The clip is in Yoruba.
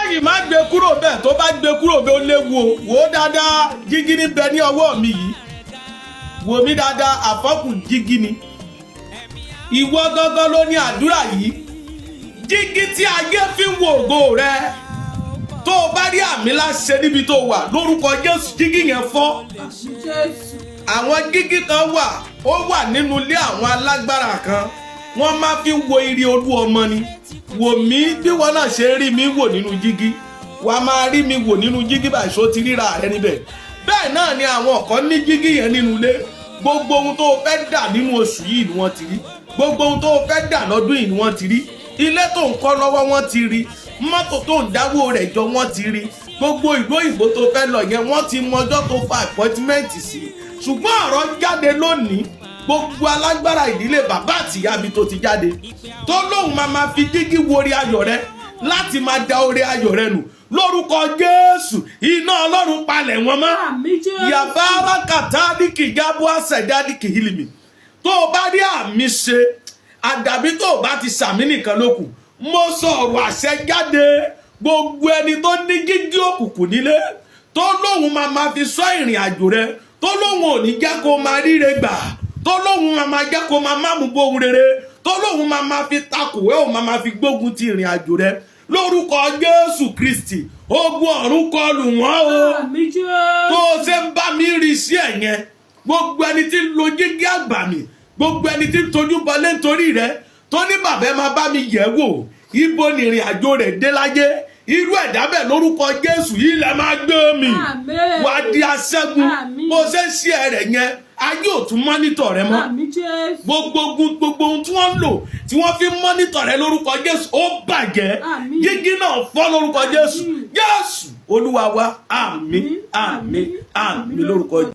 Eléyìí má gbé kúrò bẹ́ẹ̀. Tó bá gbé kúrò bẹ́ẹ̀, ó léwu o. Wò ó dáadáa, jígí ní bẹ ní ọwọ́ mi yìí. Wò mí dáadáa, àfọ́kù jígí ni. Ìwọ gangan ló ní àdúrà yìí. Jígí tí ayé fi ń wo ògo rẹ, tó o bá rí àmì láṣẹ níbi tó wà, lórúkọ Jésù, jígí yẹn fọ́. Àmín Jésù. Àwọn jígí kan wà, ó wà nínú ilé àwọn alágbára kan, wọ́n máa fi ń wo ire olú ọmọ ni. Wò mí bí wọn náà ṣe ń rí mi wò nínú jígí. Wàá máa rí mi wò nínú jígí báyìí, ṣó ti ríra rẹ níbẹ̀? Bẹ́ẹ̀ náà ni àwọn kan ní jígí yẹn nínú ilé. Gbogbo ohun tó o fẹ́ dà nínú oṣù yìí ni wọ́n ti rí. Gbogbo ohun tó o fẹ́ dà lọ́dún yìí ni wọ́n ti rí. Ilé tó ń kọ́ lọ́wọ́, wọ́n ti rí. Mọ́tò tó ń dáwó rẹ̀ jọ, wọ́n ti rí. Gbogbo ìlú òyìnbó tó fẹ́ lọ yẹn, wọ́n ti mọjọ́ tó fa appointment sí. Ṣùgbọ́n ọ̀rọ̀ jáde lónìí, gbogbo alágbára ìdílé bàbá àtìyá mi tó ti jáde, tó lóun máa ma fi jígí wo orí ayọ̀ rẹ láti máa da orí ayọ̀ rẹ nù, lórúkọ Jésù, iná Ọlọ́run palẹ̀ wọn mọ́. Àmín Jésù. Yàbára kàtàdíkì jábọ́ àṣẹjádìkì hìlìmì. Tó o bá rí àmì ṣe, àdàbí tó o bá ti sàmì nìkan ló kù. Mo sọ ọ̀rọ̀ àṣẹ jáde, gbogbo ẹni tó ní jígí òkùnkùn nílé, tó lóun máa ma fi sọ ìrìn àjò rẹ, tó lóun ò ní jẹ́ kó máa ríre gbà, tó lóun máa ma jẹ́ kó máa má mú bóun rere, tó lóun máa ma fi takò ẹ́, ò máa ma fi gbógun ti ìrìn àjò rẹ, lórúkọ Jésù Kristi, ogun ọ̀run kọlù wọ́n o. Àmín Jésù. Tó o ṣe ń bá mi rí sí ẹ̀ yẹn, gbogbo ẹni tí ń lo jígí àgbà mi, gbogbo ẹni tí ń tojú bọlé nítorí rẹ, tó ní bàbá ẹ máa bá mi yẹ̀ wò ibo ni ìrìn àjò rẹ̀ dé láyé, irú ẹ̀dá bẹ́ẹ̀, lórúkọ Jésù, ilẹ̀ máa gbé mi. Àmín. Wàá di aṣẹ́gun. Àmín. Bó ṣe ń ṣe rẹ̀ yẹn, ayé ò tún monitor rẹ mọ́. Àmín Jésù. Gbogbo gbogbo ohun tí wọ́n ń lò tí wọ́n fi monitor rẹ, lórúkọ Jésù, ó bàjẹ́. Àmín. Jígí náà fọ́ lórúkọ Jésù. Àmín. Jésù Olúwa wa, àmín, àmín, àmín lórúkọ.